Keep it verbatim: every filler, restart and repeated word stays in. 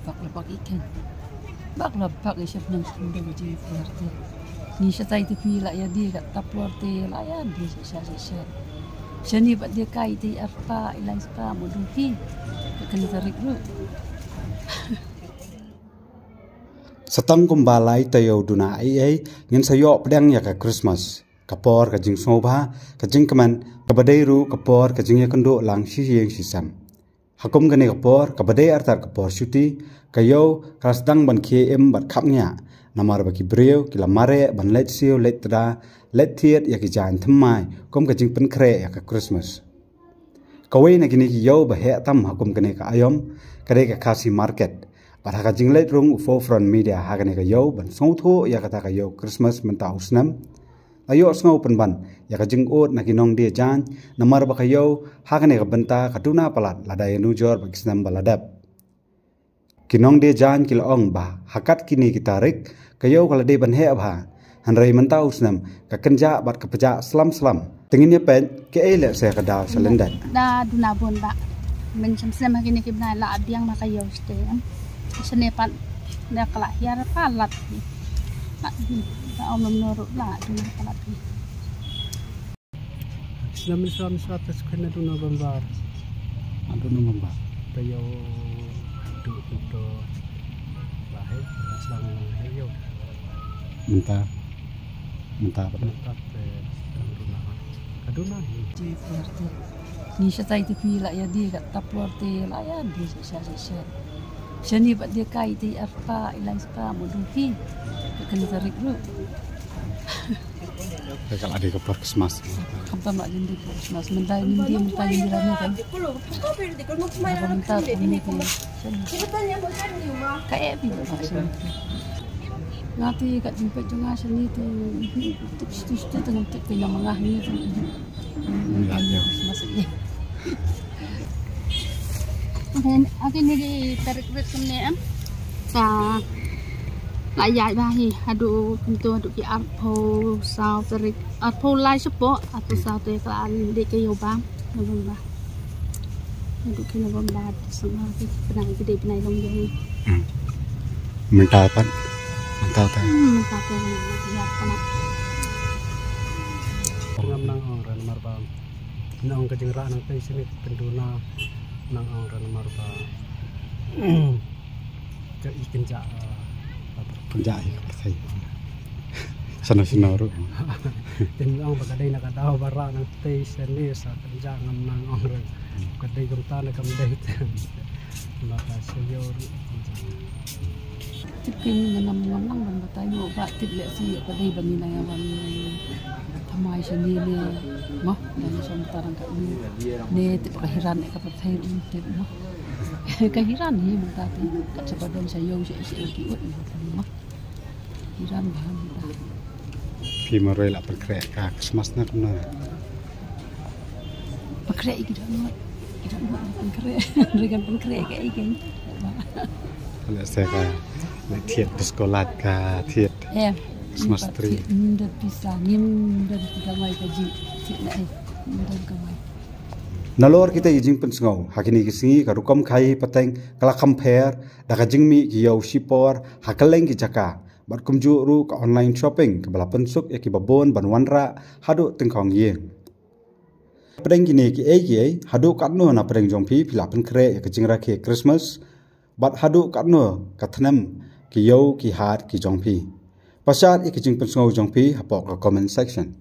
Bak la bak i ken. Bak la bak i shep nang shep nang jingpyrte. Ni shatai te phi la ïa die ka taplor te la ïa die sha sha sha. Shani pat die kai te arpa i lai spa mo dum phi. Ka kani tarik ruh. Satang kumba lai taïew duna ei ei ngin sa ïoh pdiang ïa ka Christmas. Ka por ka jingsngewbha, ka jingkmen, kaba dei ruh ka por ka jingïakynduh lang shi ïing shi sem. Ha kum kane ka por, kaba dei artat ka por shuti, ka ïew ka la sdang ban khie im bad khapngiah. Namar ba ki briew ki la mareh ban leit siew leit tda, leit thied ïa ki jaiñ thymmai kum ka jingpynkhreh ïa ka Christmas. Kawei na kine ki ïew ba heh tam ha kum kane ka aiom ka dei ka Khasi Market. Bad ha ka jingleit rung u Four Front Media ha kane ka ïew ban sngewthuh ïa kata ka ïew Christmas mynta u snem. La ïohsngew pynban ïa ka jingud na ki nongdie jaiñ namar ba ka ïew ha kane ka bynta ka duna palat lada ïanujor bad ki snem ba la dep. Ki nongdie jaiñ ki la ong ba ha kat kine ki tarik ka ïew ka la dei ban heh bha. Hynrei mynta u snem ka kynjah bad ka pjah slam slam. Te ngin ïa peit kaei lehse ka daw sha lyndet. Da duna bun ba. Mynshem snem ha kine ki bnai la biang ma ka ïew shatei em. Shane pat da ka la hiar palat. Ba ong lam no ruh la duna palat. Snem misra misra te sukhen adu November. Adu November. Te ïew adu adu. Lahir, aslang lahir ïew. Mynta. Mynta apa? Mynta te adu na. Adu na. Di kuarto. Ni shatai te phi la ïa die ka taplor te la ïa die sha sha sha. Shani pat die kai te arpa i lai spa mo dum phi. Ka kani tarik ruh. Ka la dei ka por Christmas. Khamtam la dei ka por Christmas. Mynta ngin die, mynta ngin die lane kan. Mynta ngin die. Ka eh phi ba shane. Nga te ka jingpeit jong nga shane te. Tip shatu shatu te ngam tip phi na ma nga hangne te. Ïa, ïa. Christmas ïa. Akin, akin ni di tarik rit kumne em. Sa la ïaid bha hi haduh kumto haduh ki arphew saw tarik, arphew lai shapoh, arphew saw tarik la an dei ka ïew bam November. Haduh ki November, December ki bnai ki dei bnai long jong. Hmm. Mynta pat, mynta pat. Hmm, mynta pat, mynta pat. Ngam nang ong re namar ba nang ka jingrah nangtei shane pynduna nang ong re namar ba ka i kynjah, eh, kynjah ïa ka pyrthei. Shano shano ruh. Te nang ong ba ka dei na ka daw ba rah nangtei shane sa kynjah ngam nang ong re. Ka dei kumta ne kam dei te. Ba ka sha ïew ruh. Tip kein ngam, ngam nang ban batai mo ba tip lehse ïa ka dei ba ngin ïa wan thymmai shane ne mo, da ngin shong tang ka ïew ne tip ka hiran ïa ka pyrthei ruh tip mo. Ka hiran hi mynta te kat shaba don sha ïew sha sha ki ut mo. Hiran bha mynta. Phi marwei la pynkhreh ka Christmas na kumno? Pynkhreh ïa ki dohnud. Ki dohnud pynkhreh. Ruh kan pynkhreh kaei kein. Lehse ka la thied disco light ka thied. Eh, Christmas tree. Ngim don pisa, ngim don kamai ka jingthied na ei. Ngim don kamai. Nalor kita ki jingpynsngew ha kine ki sngi ka rukom khaii pateng ka la kham pher da ka jingmih ki ïew shipor ha kylleng ki jaka. Bad kumjuh ruh ka online shopping kaba la pynsuk ïa kiba bun ban wanrah haduh tyngkhong ïing. Pdeng kine kiei kiei, haduh katno na pdeng jong phi phi la pynkhreh ïa ka jingrakhe Christmas? Bad haduh katno ka thnem ki ïew ki hat ki jong phi? Pashad ïa ka jingpynsngew jong phi hapoh ka comment section.